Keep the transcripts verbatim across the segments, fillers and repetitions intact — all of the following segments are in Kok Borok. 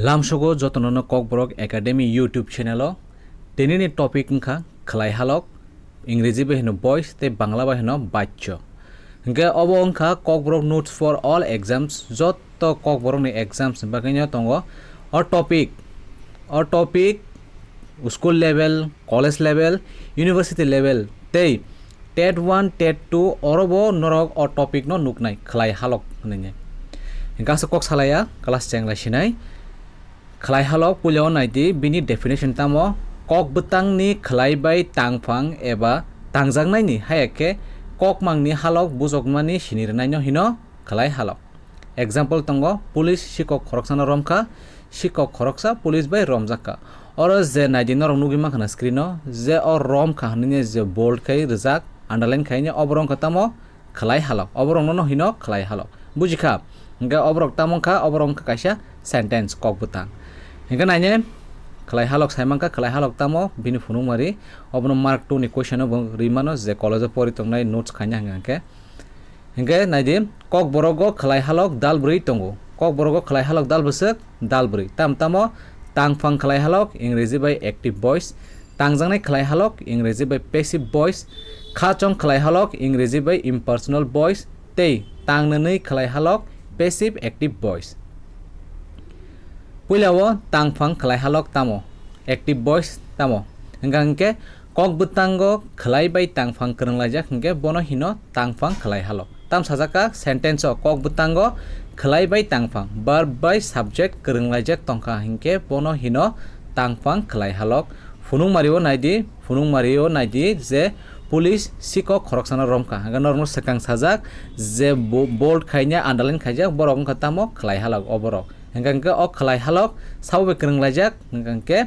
Lamsogo jotono no Kokborok Academy YouTube channel o. Tinini topic wngkha khwlai halok, Ingreji bai hino boys tei Bangla bai hino bachcho. Hingke obo wngkha Kokborok notes for all exams, jotto Kokborok ni exams ni bagwi no tongo. O topic, o topic school level, college level, university level tei TET one, TET two orobo norok o topic no nuknai khwlai halok hinwi. Hingke aswk kok salaya class chengla sinai. Khwlai halok puilao naidi bini definition tamo, kok bwtangni khwlai bai tangphang eba tangjaknaini haya khe kokmangni halok bujokmani sini rwnaino hino khwlai halok. Example tongo, police sikok khoroksano romkha, sikok khoroksa police bai romjakha. Oro je naidi norok nugwi mankha na screen o, je o romkha hinwi je bold khai rijak, underline khai ni obo romkha tamo khwlai halok. Obo rokno no hino khwlai halok. Bujikha? Hingke obo rok tamo wngkha, obo rok wngkha kaisa sentence kok bwtang. Hingke naine khwlai halok sai mankha, khwlai halok tamo bini phunukmari. Obono mark two ni question o bo rimano je college o pori tongnai notes khaina hingka hingke. Hingke naidi, Kokborogo khwlai halok dal bwrwi tongo. Kokborogo khwlai halok dal bwswk dal bwrwi. Tam tamo tangphang khwlai halok, Ingreji bai active voice. Tangjaknai khwlai halok, Ingreji bai passive voice. Khachong khwlai halok, Ingreji bai impersonal voice. Tei tangnwnwi khwlai halok, passive active voice. Puilao tangphang khwlai halok tamo, active voice tamo. Hingka hingke kok bwtango khwlai bai tangphang kwrwnglaijak hingke bono hino tangphang khwlai halok. Tam sajak kha sentence o, kok bwtango khwlai bai tangphang, verb bai subject kwrwnglaijak tongkha hingke bono hino tangphang khwlai halok. Phunukmari o naidi, phunukmari o naidi je police sikok khoroksano romkha. Hingke norokno swkang sajak je bo-, bold khaina underline khaijak borok wngkha tamo khwlai halok oborok. Hingka hingke o khwlai halok sabo bai kwrwnglaijak, hingka hingke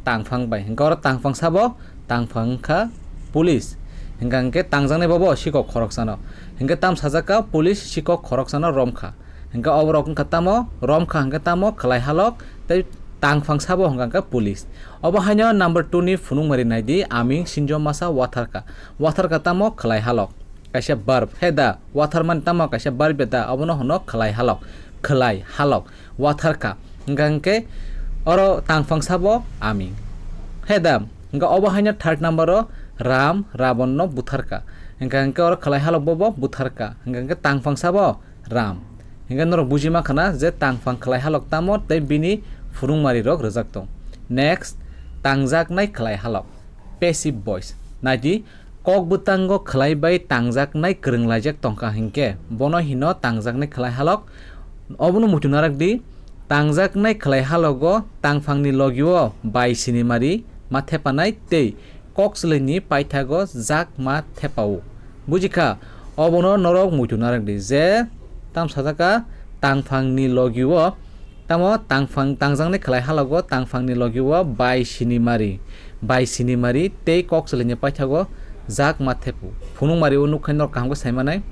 tangphang bai. Hingke oro tangphang sabo, tangphang wngkha police. Hingka hingke tangjaknai bobo sikok khoroksano. Hingke tam sajak kha police sikok khoroksano romkha. Hingke oborok wngkha tamo, romkha hingke tamo khwlai halok tei tangphang sabo hingka hingke police. Obo haino number two ni phunukmari naidi, aming sinjo masa watharka. Watharka tamo khwlai halok. Kaisa verb. He da, wathar mani tamo kaisa verb ya da, obono hino khwlai halok. Khwlai halok. Watharka. Hingka hingke oro tangphang sabo aming. He da, hingke obo haino third number o Ram, Rabon no butharka. Hingka hingke oro khwlai halok bobo butharka. Hingka hingke tangphang sabo Ram. Hingke norok buji mankha na je tangphang khwlai halok tamo tei bini phunukmari rok rwjak tong. Next, tangjaknai khwlai halok. Passive voice. Naidi, kok bwtango khwlai bai tangjaknai kwrwnglaijak tongkha hingke, bono hino tangjaknai khwlai halok. Obono muitu narak di, tangjaknai khwlai halogo tangphangni logio bai sinimari ma thepanai tei kok swlwini paithago jak ma thepao. Bujikha? Obono norok muitu narak di je tam sajak kha tangphangni logio Tamo tangphang, tangjaknai khwlai halogo tangphangni logio bai sinimari, bai sinimari tei kok swlwini paithago jak ma thepu. Phunukmari o nukkhai norok kaham khe saimanai.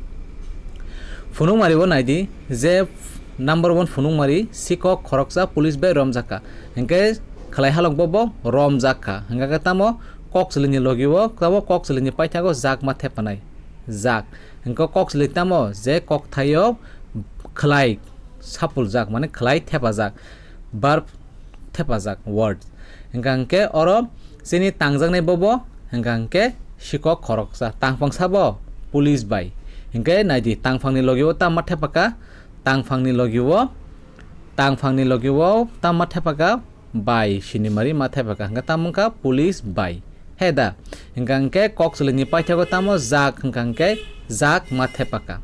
Phunukmari o naidi je number one phunukmari sikok khoroksa police bai romjakha. Hinkhe khwlai halok bo bo romjakha. Hinkhe tamo kok swlwini logio tamo kok swlwini paithago jak ma thepanai. Jak. Hinkhe kok swlwi tamo je kok thaio khwlai. Sapuljak, mane khwlai thepajak, verb thepajak, word. Hingka hingke oro chini tangjaknai bobo, hingka hingke sikok khoroksa, tangphang sabo, police bai. Hingke naidi, tangphangni logio tamma thepaka, tangphangni logio, tangphangni logio tamma thepaka, bai sinimari ma thepaka, hingke tamo wngkha police bai. He da? Hingka hingke kok swlwini paithago tamo jak, hingka hingke jak ma thepaka.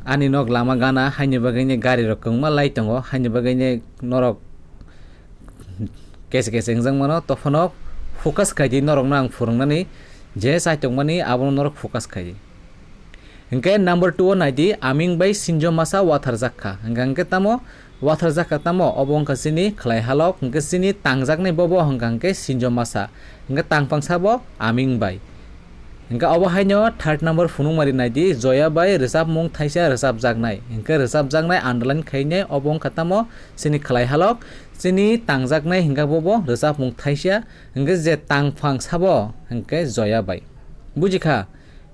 Ani nok lama gana, haini bagwi ni gari rok kwbangma lai tongo, haini bagwi ni norok kese kese wngjak mano, tophono focus khai di, norokno ang phwrwngnani je chai tongmani abono norok focus khai di. Hingke number two o naidi, aming bai sinjo masa watharjak kha. Hingka hingke tamo watharjak kha tamo? Obo wngkha chini khwlai halok, hingke chini tangjaknai bobo hingka hingke sinjo masa. Hingke tangphang sabo aming bai. Hingke obo haino third number phunukmari naidi, Joya bai rwchapmung thaisa rwchapjaknai. Hingke rwchapjaknai underline khainai obo wngkha tamo? Chini khwlai halok, chini tangjaknai hingka bobo rwchapmung thaisa. Hingke je tangphang sabo hingke Joya bai. Bujikha?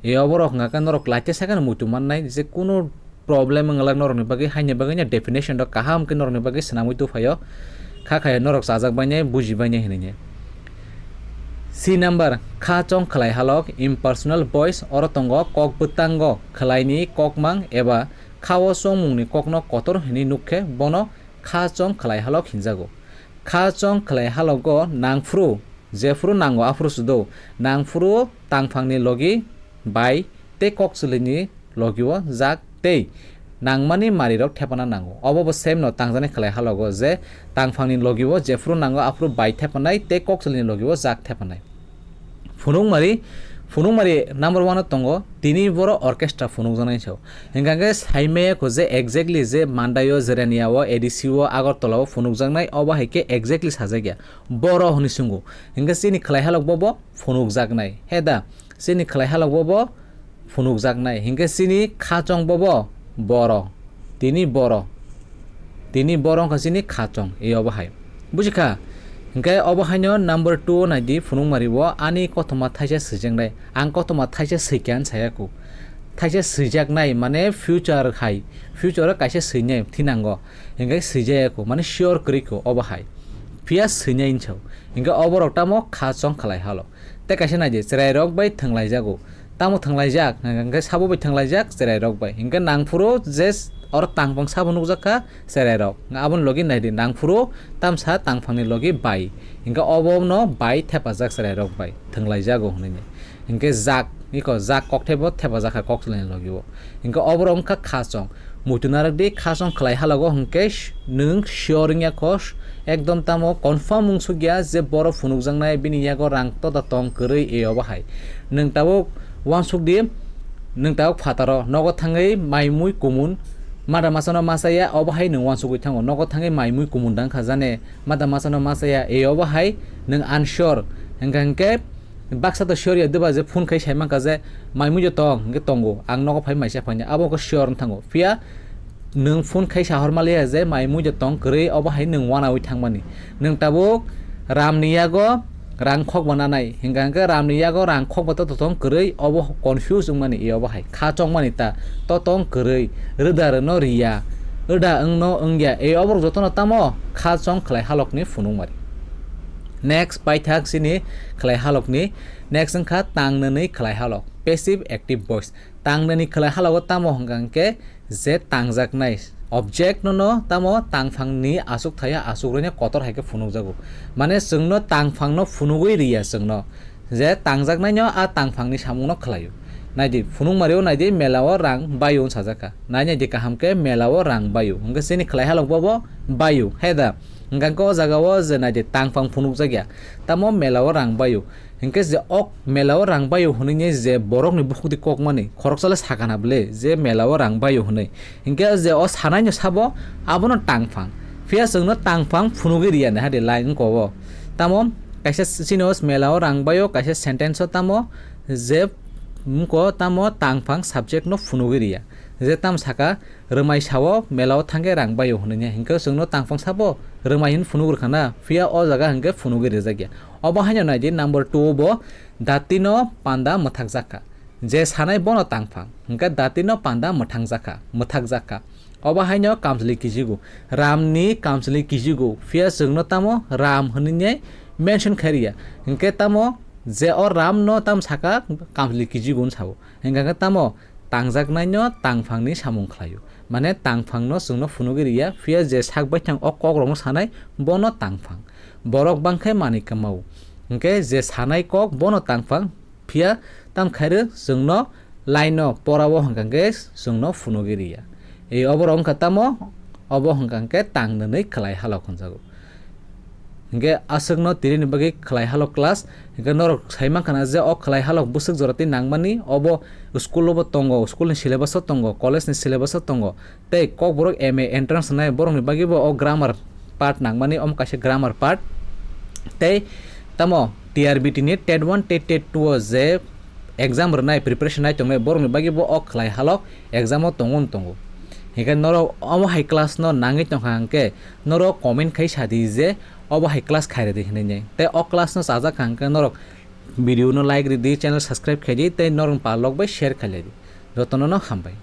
E oborok hwnka khe norok laite sakhe no muitu mannai, je kunu problem wng glak norokni bagwi, haini bagwino definition rok kaham khe norokni bagwi swnamwi tuphaio, kha khaio norok chajak bainai, buji bainai hinwi. C number, kha chong khlai halok, impersonal voice, oro tongo kok bwtango khwlaini kokmang eba kha-o chongmungni kokno kotor hinwi nuk khe bono kha chong khlai halok hinjago. Kha chong khlai halogo nangphuru, jephuru nango aphuru sudo, nangphuru tangphangni logi bai tei kokchwlwini logio jak tei nangmani marirok thepana nango. Obo bo same no tangjaknai khlai halogo je tangphangni logio jephuru nango aphuru bai thepanai tei kokchwlwini logio jak thepanai. Phunukmari, phunukmari number one o tongo, tini boro orchestra phunukjaknai sao. Hingkha khe saimaya kho je exactly je Mandaio, Jeraniao, A D C o, Agartala o phunukjaknai, obo hai khe exactly sajakya. Boro hwnwi swngo. Hingkhe chini khlai halok bobo phunukjaknai. He da, chini khlai halok bobo phunukjaknai. Hingkhe chini kha chong bobo boro. Tini boro. Tini boro wngkha chini kha chong. E obo hai. Buji kha? Hingkhe obo haino number two o naidi phunukmari o ani kothoma thaisa swijaknai. Ang kothoma thaisa swikha hwn saya kho. Thaisa swijaknai mane future hai. Future o kaisa swinai thinango. Hingkhe swijaya kho. Mane sure kwrwi kho obo hai. Phiya swinai hinsa. Hingkhe oborok tamo kha chong khlai halo. Tei kaisa naidi chwrairok bai thwnglaijago. Tamo thwnglaijak, hingkhe sabo bai thwnglaijak chwrairok bai. Hingkhe nangphuru je oro tangphang sabo nukjak kha chwrairok. Aboni logi naidi nangphuru tamsa tangphangni logi bai. Hingkhe obono bai thepajak chwrairok bai. Thwnglaijago hwnwi. Hingkhe jak, iko jak kokthai bo thepajak kha kokchwlwini logi o. Hingkhe oborok wngkha kha chong. Muitu narwk di, kha chong khlai halogo hwnkhe sh-, nwng sure wngya kho, sh-, ekdom tamo confirm wngsukya je borok phunukjaknai bini yago rang tota tong kwrwi e obo hai. Nwng tabuk uansuk di, nwng tabuk phataro nogo thangwi mai mui kumun, mada masano machaya, obo hai nwng uansugwi thango, nogo thangwi mai mui kumun dang kha jane, mada masano machaya, e obo hai nwng unsure, hwnkha hwnkhe, Baksa to sure ya, doba je phone khai sai mankha je mai muijo tong, hingke tongo, ang nogo phai maisa phaini, abo wngkha sure wng thango. Phiya nwng phone khai sa hor maliya je mai muijo tong kwrwi, obo hai nwng wanaui thangmani. Nwng tabuk Ram ni yago rang khokba nanai, hingka hingke Ram ni yago rang khokba to tong kwrwi, obo confuse wngmani, e obo hai kha chongmani ta to tong kwrwi, rwda rwno riya, rwda wngno wngya, e oborok jotono tamo kha chong khlai halokni phunukmari. Next paithak chini khlai halokni, next wngkha tang nwnwi khlai halok, passive active voice. Tang nwnwi khlai halogo tamo hwnkha hwnkhe je tangjaknai object no no tamo tangphangni aswk thaya aswk rwino kotor hai khe phunukjago. Mane chwngno tangphangno phunugwi riya chwngno. Je tangjaknaino a tangphangni samungno khlaio. Naidi, phunukmario naidi, melao rang baio wng sajak kha. Nai naidi kaham khe melao rang baio. Hwnkhe chini khlai halok bobo baio, he da? Hwnkha khe o jagao je naidi tangphang phunukjakya. Tamo melao rang baio. Hwnkhe je ok melao rang baio hwnwi je borokni bukhukdi kokmani, khoroksale sakana bwle je melao rang baio hwnwi. Hwnkhe je o sanaino sabo abono tangphang. Phiya chwngno tangphang phunugwi riya naha de line wngkha o. Tamo kaisa sino melao rang baio, kaisa sentence o tamo je wngkha tamo tangphang subject no phunugwi riya. Je tam saka rwmai sao melao thangkhe rang baio hwnwi ne. Hwnkhe chwngno tangphang sabo rwmai hwn phunuk rwkha na, phiya o jaga hwnkhe phunugwi rijak ya. Obo haino nai di number two o bo datino panda mwthakjak kha. Je sanai bono tangphang, hwnkhe datino panda mwthangjak kha, mwthakjak kha. Obo haino kamchwlwi kijigo, ramni kamchwlwi kijigo, phiya chwngno tamo ram hwnwi ne mention khai rwya. Hwnkhe tamo je o ramno tam saka kamchwlwi kijigo hwn sao. Hwnkha khe tamo tangjaknaino tangphangni samung khlaio. Mane tangphangno chwngno phunugwi rwya, phiya je sak baithang o kokrokno sanai, bono tangphang. Borok bangkhe manwi kwmao. Hwnkhe je sanai kok, bono tangphang, phiya tam khairw chwngno line-o porao hwnkha khe chwngno phunugwi rwya. E oborok wngkha tamo, obo hwnkha khe tang nwnwi khlai halok hwnjago. Hingke aswkno tini ni bagwi khlai halok class, hingke norok sai mankha na je o khlai halok bwswk jora tei nangmani, obo school o bo tongo, school ni syllabus o tongo, college ni syllabus o tongo, tei kokborok M A entrance rwnai borok ni bagwi bo o grammar part nangmani, omo kaisa grammar part. Tei tamo T R B T ni tet one, tet, tet two o je exam rwnai, preparation nai tongnai borok ni bagwi bo o khlai halok exam o tongo wng tongo. Hingke norok omo hai class no nangwi tongkha hingke norok comment khai sadi je obo hai class khai rwdi hinwi nai. Tei o class no chajak kha hingke norok video no like rwdi, channel subscribe khaidi tei norok palok bai share khailai di. Jotono no hambai.